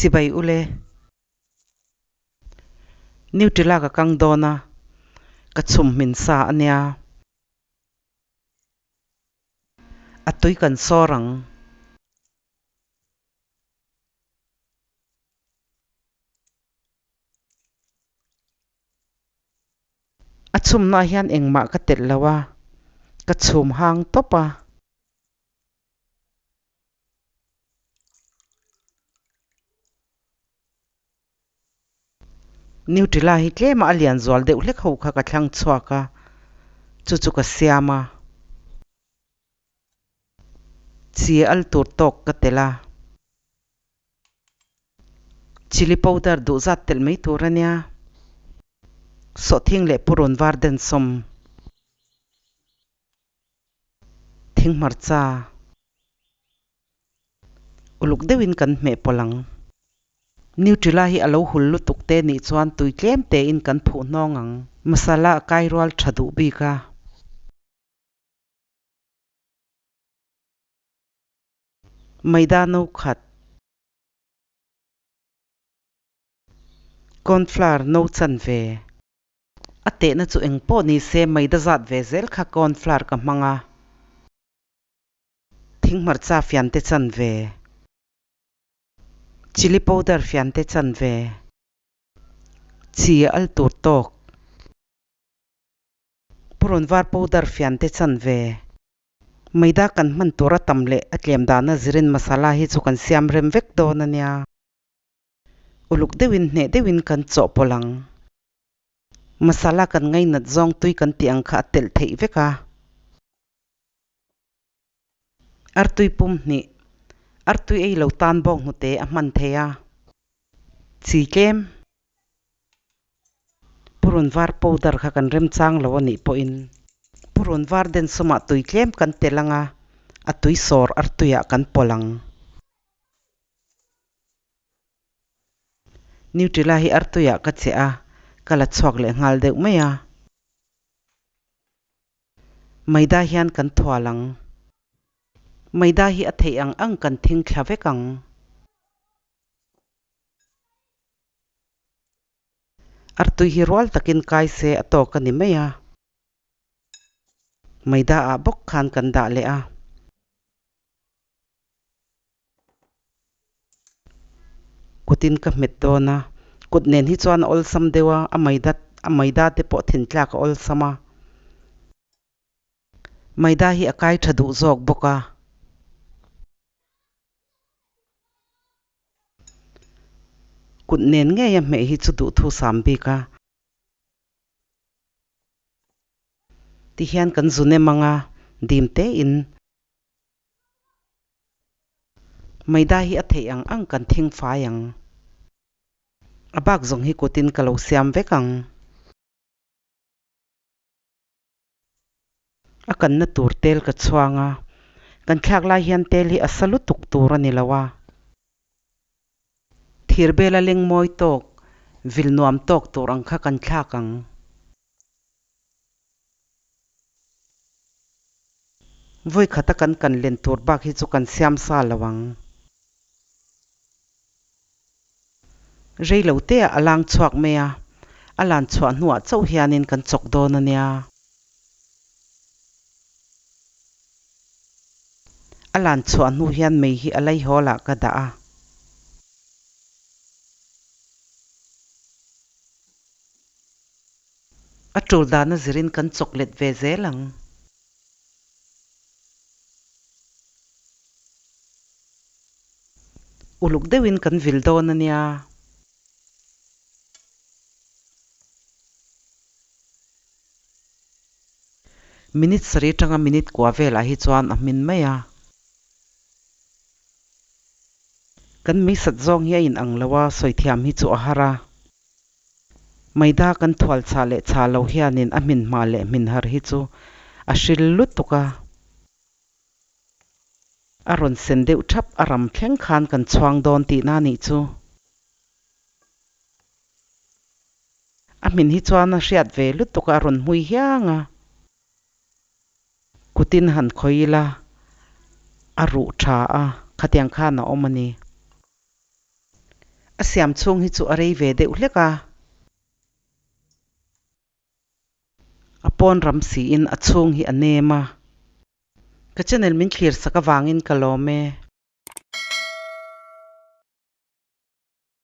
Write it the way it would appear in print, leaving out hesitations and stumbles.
Chibai ule. Nutella ka kang dawn a, ka chhum hmin sa a nia. A tui kan sawr ang. A chhumnaah hian engmah ka telh lo a, ka chhum hang tawp a. Nutella hi tlema a lian zual deuh hlek ho kha ka thlang chhuak a, chu chu ka siam a. Chi al tur tawk ka telh a. Chilli powder duh zat telh mai tur a nia. Sawhthing leh purun var den sawm. Thing hmarcha. Uluk deuhin kan hmeh pawlh ang. Nutella hi a lo hul lutuk te nih chuan tui tlem tein kan phuh hnawng ang. Masala a kai rual tha duh bik a. Maida no khat. Cornflour no chan ve. A tehna chu eng pawh ni se maida zat ve zel kha cornflour ka hmang a. Thing hmarcha fian te chan ve. Chilli powder fian te chan ve. Chi al tur tawk. Purun var powder fian te chan ve. Maida kan hman tur a tam leh a tlem dana zirin masala hi chu kan siam rem vek dawn a nia. Uluk deuhin hneh deuhin kan chawhpawlh ang. Masala kan ngainat zawng tui kan tih ang kha a telh theih vek a. Artui pum hnih, artui ei lo tan bawk hnute a hman thei a. Chi tlem. Purun var powder kha kan remchang lo a nih pawhin purun var den sawmah tui tlem kan telh ang a, a tui sawr artuiah kan pawlh ang. Nutella hi artuiah ka cheh a, ka la chhuak leh nghal deuh mai a. Maida hian kan thual ang. Maida hi a theih ang ang kan thing thla vek ang. Artui hi rual takin kai se a tawk a ni mai a. Maida ah bawk khan kan dah leh a. Kutin ka hmet dawn a, kut nen hi chuan a awlsam deuh a, a maida a maida te pawh thin tlak a awlsam a. Maida hi a kai tha duh zawk bawk a. Kut nen ngei a hmeh hi chu duhthu sam bik a. Tihian kan zun em ang a, dim tein. Maida hi a theih ang ang kan thing fai ang. A bak zawng hi kutin ka lo siam vek ang. A kanna tur tel ka chhuang a, kan thlak lai hian tel hi a sa lutuk tur a ni lo a. Thir bela leng mawi tawk, vil nuam tawk tur ang kha kan thlak ang. Vawi khata kan kan len tur bak hi chu kan siam sa lo ang. Rei lo te ah a lang chhuak mai a, a lan chhuah hnuah chauh hianin kan chawk dawn a nia. A lan chhuah hnu hian mei hi a laihawl ah ka dah a. A tul dana zirin kan chawk let ve zel ang. Uluk deuhin kan vil dawn a nia. Minute sarih atanga minute kua velah hi chuan a hmin mai a. Kan meisat zawng hi a inang lo a, sawithiam hi chu a har a. Maida kan thual chah leh chah lo hianin a hmin hma leh hmin har hi chu a hril lutuk a. A rawn sen deuh thap a ram thleng khan kan chhuang dawn tihna a nih chu. A hmin hi chuan a hriat ve lutuk a, a rawn hmui hiang a. Kutin han khawi ila a ruh tha a, khatiang khan a awm a ni. A siam chhung hi chu a rei ve deuh hlek a. A pawn ram siin a chhung hi a nem a. Ka channel min thlir sak avangin ka lawm e.